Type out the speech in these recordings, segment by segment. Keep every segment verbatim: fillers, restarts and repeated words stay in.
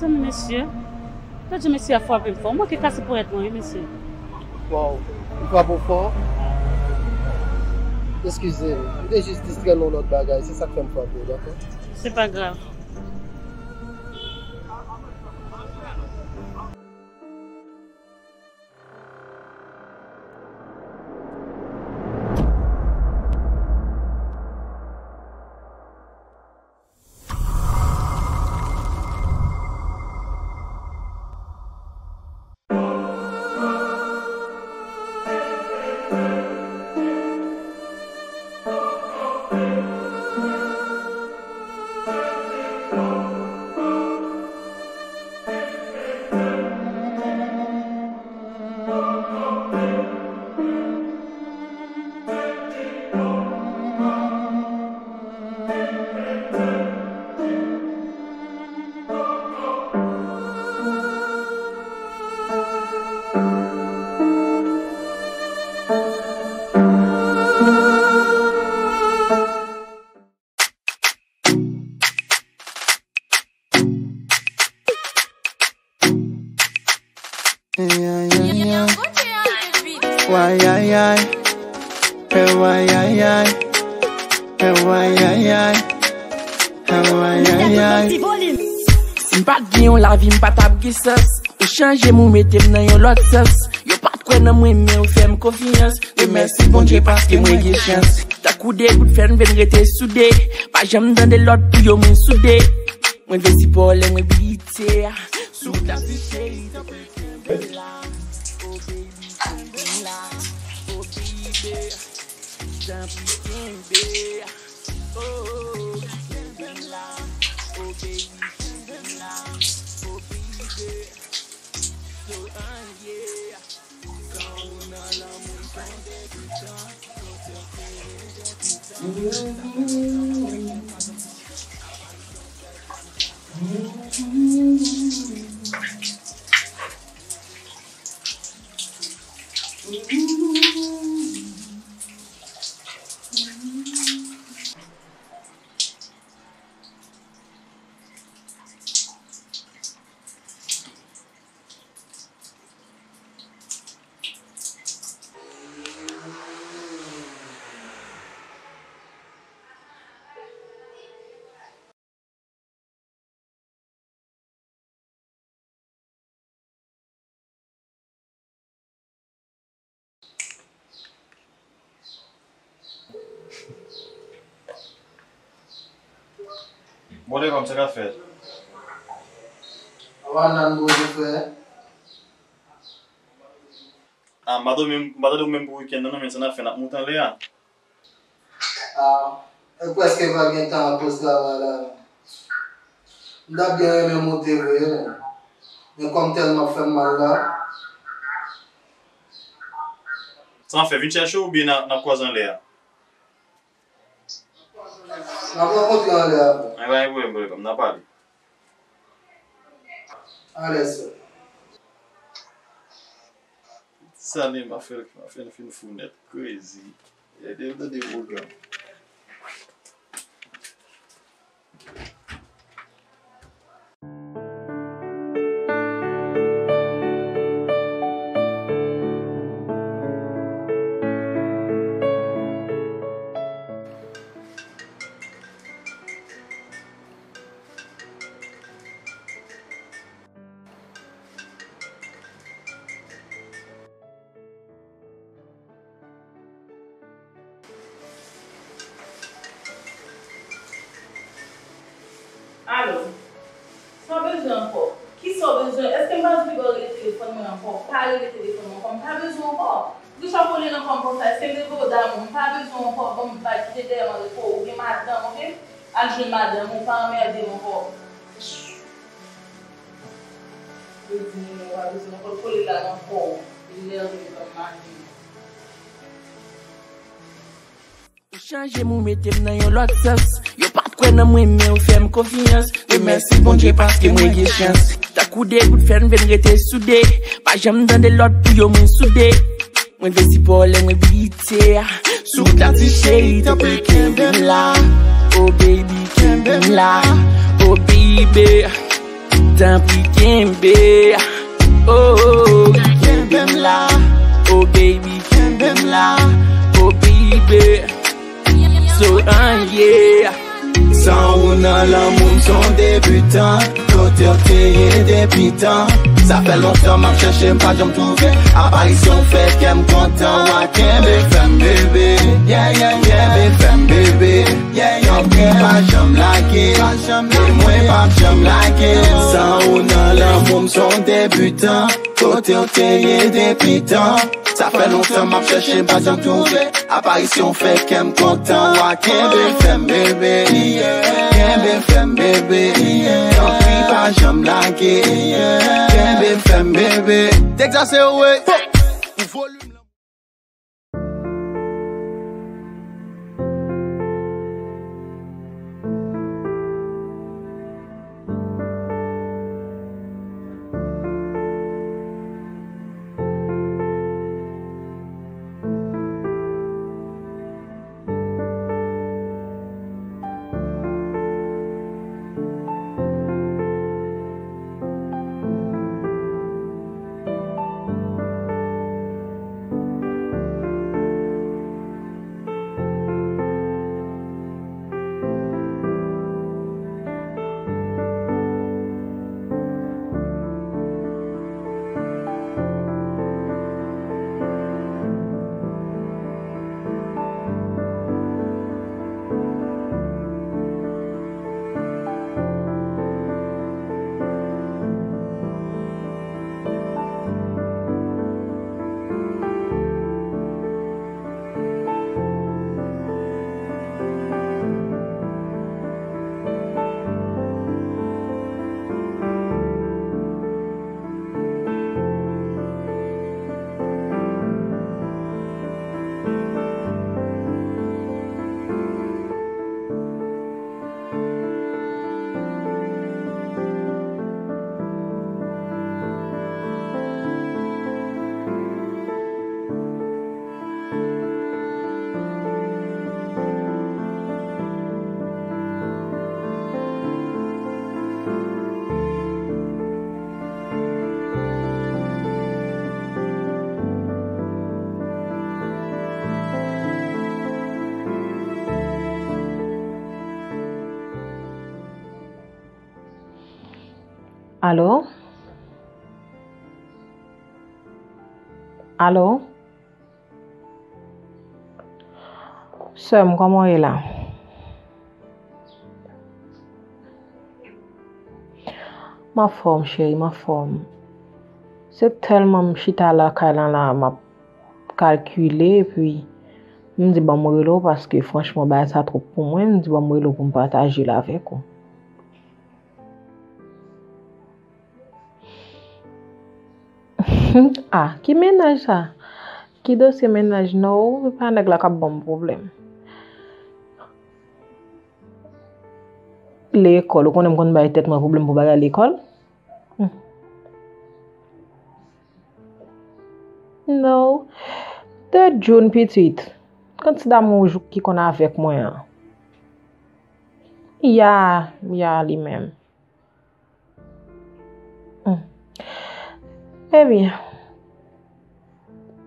Mesye, tande mesye a frape m fò. M manke kase ponyèt mwen, wi, mesye. Waw, li frape w fò? Eskize m, m te jis distrè nan yon lòt bagay, se sa k fè m frape w, dakò? Se pa grav. Wayayay. Eh, wayayay. Eh, wayayay. Eh, wayayay. Si m pa t gen yon lavi, m pa t ap gen sans. Ou chanje m, ou mete m nan yon lòt sans. Yo pa t kwè nan mwen, men ou fè m konfyans. Remèsye Bondye paske mwen gen chans. Tankou de gout fè m vin rete soude. Pa janm tande lòd pou yo mwen soude. Mwen vle sipò lè mwen bite. Si w ta di cheri, tanpri kenbe m la. Oh baby, kenbe m la. Oh baby, tanpri kenbe. Oh, kenbe m la. Oh baby, kenbe m la. Oh baby. Bon, Levann, sa k ap fèt? Awa, nan gwo je frè. Ah, m pa tande w menm, m pa tande w menm pou wikenn nan, non, men sa n ap fè, n ap monte anlè a. Ah, e prèske pa gen tan akoz travay la. M ta byen renmen monte vre, men kòm tèl m ap fè m mal la. Sa n ap fè, vin chèche w oubyen n a, n ap kwaze anlè a? N ap rankontre anlè a. Ay, pa gen pwoblèm, pa gen pwoblèm, n a pale. Alèz, frè. Sa li, m ap fè, m ap fè n fin fou nèt. Crazy. Ede m tande pwogram. Alo, sa w bezwen ankò? Kisa w bezwen? Èske m pa di w rele telefòn mwen ankò? Pa rele telefòn mwen ankò, m pa bezwen w ankò. Poukisa w kole nan kò m konsa? Èske m te voye w damou? M pa bezwen w ankò. Ban m bay, kite dèyè m an repo. Ou gen madanm, oke? Al jwenn madanm ou, pa anmède m ankò. Yo di moun yo pa bezwen ankò kole la nan kò w. Li nève m tann maten. Ou chanje m, ou mete m nan yon lòt sans. Yo pa t kwè nan mwen, men ou fè m konfyans. Remèsye Bondye paske mwen gen chans. Tankou de gout fè m vin rete soude. Pa janm tande lòd pou yo mwen soude. Mwen vle sipò lè mwen bite. Si w ta di cheri, tanpri kenbe m la. Oh baby, kenbe m la. Oh baby. Tanpri kenbe, oh, kenbe m la. Oh baby, kenbe m la. Oh baby, so, ah, yeah. San ou nan lanmou m se yon debitan. Kote w te ye depi tan? Sa fè lontan m ap chèche, m pa janm twouve. Aparisyon w fè kè m kontan. Wa kenbe fè m bebe. Yeah, yeah, yeah. Kenbe fè m bebe. Yeah, yeah, yeah. Tanpri pa janm lage. E mwen p ap janm lage. San ou nan lanmou m se yon debitan. Kote w te ye depi tan? Sa fè lontan m ap chèche, m pa janm twouve. Aparisyon w fè kè m kontan. Wa kenbe fè m bebe. Kenbe fè m bebe. Tanpri pa janm lage. Kenbe fè m bebe. Texas Airways. Pou volim lan. Alo? Alo? Sè m, kòman w ye la? M anfòm, cheri, m anfòm. Se tèlman m chita lakay lan la, m ap kalkile, epi m di, "Ban m rele w," paske franchman, bagay sa twòp pou mwen. M di, "Ban m rele w pou m pataje l avèk ou." Ah, ki mennaj sa? Ki dosye mennaj? No, e pa nèg la k ap ban m pwoblèm. Lekòl, ou konnen m konn bay tèt mwen pwoblèm pou bagay lekòl. Hmm. No. De June pitit. Kandida mwen ki konn avèk mwen an. Ya, ya, li menm. Hmm. Ebyen,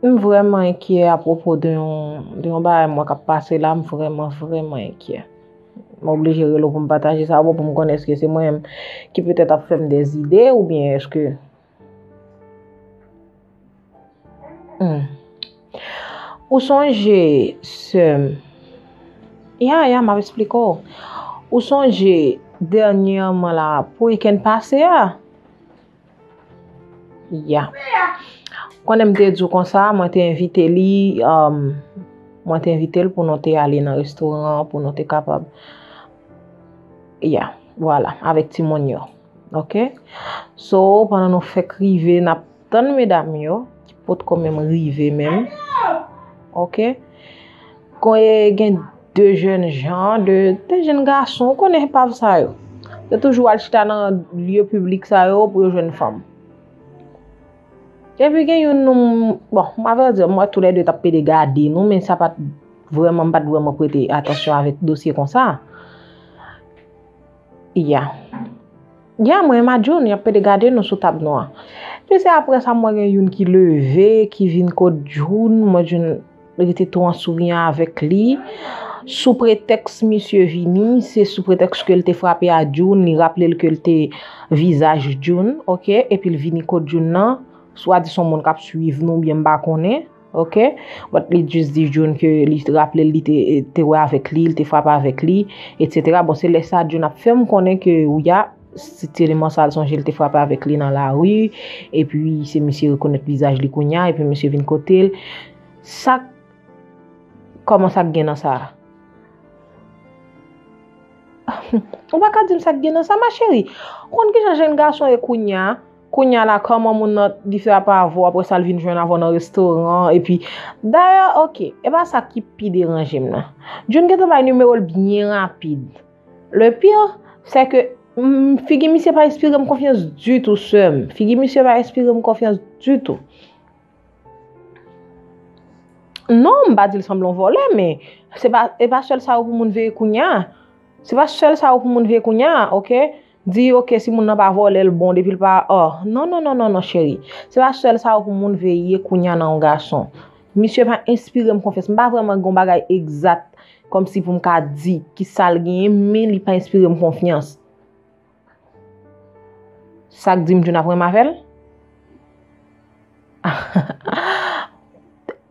m vrèman enkyè apwopo de yon, de yon bagay mwen k ap pase la, m vrèman, vrèman enkyè. M oblije rele w pou m pataje sa avè w, pou m konnen èske se mwen menm ki petèt ap fè m dèzide, oubyen èske Hmm. Ou sonje, sè m? Ya, ya, m ap esplike w. Ou sonje dènyèman la, pou wikenn pase a? Ya. Konnen m te di w konsa, mwen te envite li, um, mwen te envite l pou nou te ale nan restoran, pou nou te kapab, ya, vwala, avèk timoun yo. Oke? So, pandan nou fèk rive, n ap tann medam yo, ki potko menm rive menm. Oke? Kon e gen de jèn jan, de, de jèn gason, ou konnen epav sa yo. Yo toujou al chita nan lye piblik sa yo pou yo jwenn fanm. Epi gen youn nou, bon, m avèdi w, m wè toulède t ap pede gade nou, men sa pa t vrèman, m pa t vrèman prete atansyon avèk dosye konsa. Ya. Ya, mwen menm ak Jun, y ap pede gade nou sou tab nou an. Epi se apre sa, mwen gen youn ki leve, ki vin kot Jun, mwen Jun rete tou an souriyan avèk li. Sou pretèks misye vini, se sou pretèks ke l te frape a Jun, li raple l ke l te vizaj Jun, oke? Epi l vini kot Jun nan, swadizan yon moun k ap swiv nou, oubyen m pa konnen, oke? But li jis di Jun ke li raple l, li te, te wè avèk li, li te frape avèk li, etsetera. Bon, se lè sa Jun ap fè m konnen ke, wi, a, ti eleman sa l sonje l te frape avèk li nan lari, epi se misye rekonèt vizaj li kounye a, epi misye vin kote l. Sa k, kòman sa k gen nan sa? Ou pa ka di m sa k gen nan sa, ma chérie. Ou konn kijan jèn gason ye kounye a? Kounye a la, kòman moun nan li fè ap avè w, apre sa l vin jwenn avè w nan restoran, epi, dayè, oke, e pa sa ki pi deranje m nan. Jun gentan bay nimewo l byen rapid. Le pire, c'est que, mm, figi misye pa enspire m konfyans ditou, sè m. Figi misye pa enspire m konfyans ditou. Non, m pa di l sanble yon vòlè, men se pa, e pa sèl sa yo pou moun veye kounye a. Se pa sèl sa yo pou moun veye kounye a, oke? Di, oke, si moun nan pa vòlè, l bon, depi l pa, oh, non, non, non, non, non, cheri. Se pa sèl sa yo pou moun veye kounye a nan yon gason. Misye pa enspire m konfyans. M pa vrèman gen yon bagay egzat, kòmsi pou m ka di ki sa l genyen, men li pa enspire m konfyans. Sa k di m Jun ap renmen avè l?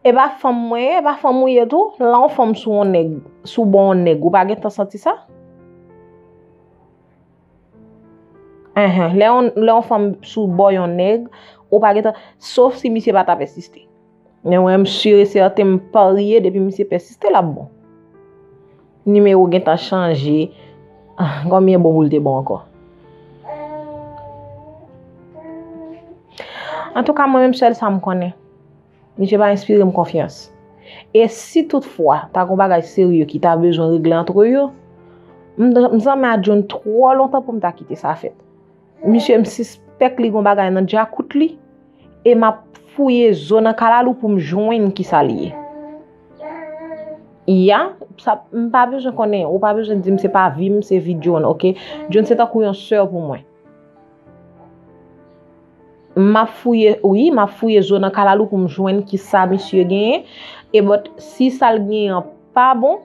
E pa fanm mwen ye, e pa fanm ou ye tou? Lè yon fanm sou yon nèg, sou bò yon nèg, ou pa gentan santi sa? Enhen, lè yon, lè yon fanm sou bò yon nèg, ou pa gentan, sof si misye pa ta pèsiste. Men mwen, m si e sèten, m parye, depi misye pèsiste, l ap bon. Nimewo gentan chanje. Ah, konbyen bon pou l te bon ankò? Antouka, mwen menm, sèl sa m konnen. Misye pa enspire m konfyans. E si toutfwa, ta gon bagay serye ki ta bezwen regle antre yo, m, m zanmi a Jun twò lontan pou m ta kite sa fèt. Misye, m sispèk li gon bagay nan djakout li, e m ap fouye zo nan kalalou pou m jwenn ki sa li ye. Ya, sa, m pa bezwen konnen, ou pa bezwen di m se pa vi m, se vi Jun, oke? Jun se tankou yon sè pou mwen. M ap fouye, wi, m ap fouye zo nan kalalou pou m jwenn ki sa misye genyen. E but, si sa l genyen an pa bon,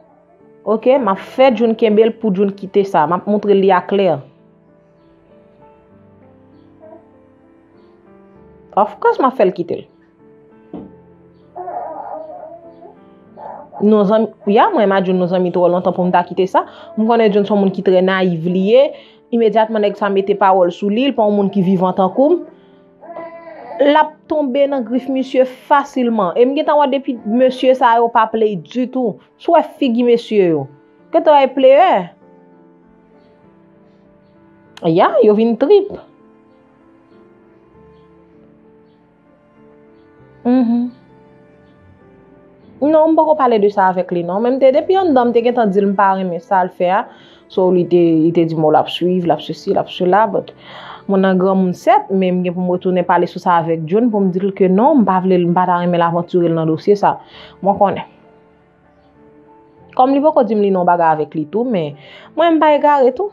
oke, m ap fè Jun kenbe l pou Jun kite sa. M ap montre l li aklè. Of course, m ap fè l kite l. Nou zanmi, ya, mwen, m a Jun, nou zanmi twò lontan pou m ta kite sa. M konnen Jun se yon moun ki trè nayiv li ye. Imedyatman, nèg sa mete pawòl sou li, li pa yon moun ki vivan tankou m. L ap tonbe nan grif misye fasilman. E m gentan wè depi mesye sa yo pa play ditou. Si w wè figi mesye yo. Gentan wè player. Ya, yo vin trip. Mhm. Non, m poko pale de sa avèk li, non. Men m te, depi anndan, m te gentan di l m pa renmen sa l fè a. So, li te, li te di m, oh, l ap swiv, l ap sesi, l ap sela, but mwen nan granmoun sèt, men m gen pou m retounen pale sou sa avèk Jun pou m di l ke non, m pa vle, m pa ta renmen l avantire l nan dosye sa. Mwen konnen. Kòm li poko di m li nan yon bagay avèk li tou, men mwen, m pa egare tou.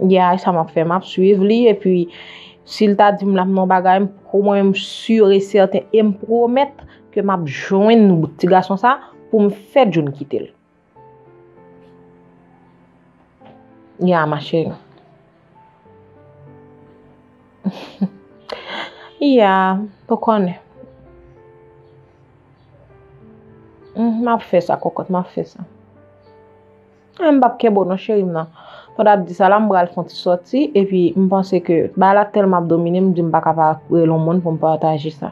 Ya, e sa m ap fè, m ap swiv li, epi si l ta di m l ap nan yon bagay, m, mwen, m si e sèten, e m pwomèt ke m ap jwenn ti gason sa pou m fè Jun kite l. Ya, ma chérie. Ya, ou konnen. Mm, m ap fè sa, kòkòt, m ap fè sa. Eh, m p ap kenbe w non, cheri m nan. Pandan w ap di sa la, m pral fè yon ti sòti, epi m panse ke bagay la tèlman ap domine m, m di m pa ka pa rele yon moun pou m pataje sa.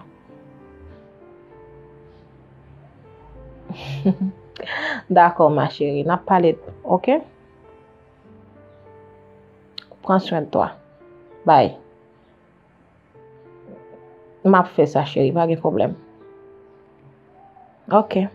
Dakò, ma chérie, n ap pale, oke? Pran swen de twa. Bye. M ap fè sa, cheri, pa gen pwoblèm. Oke.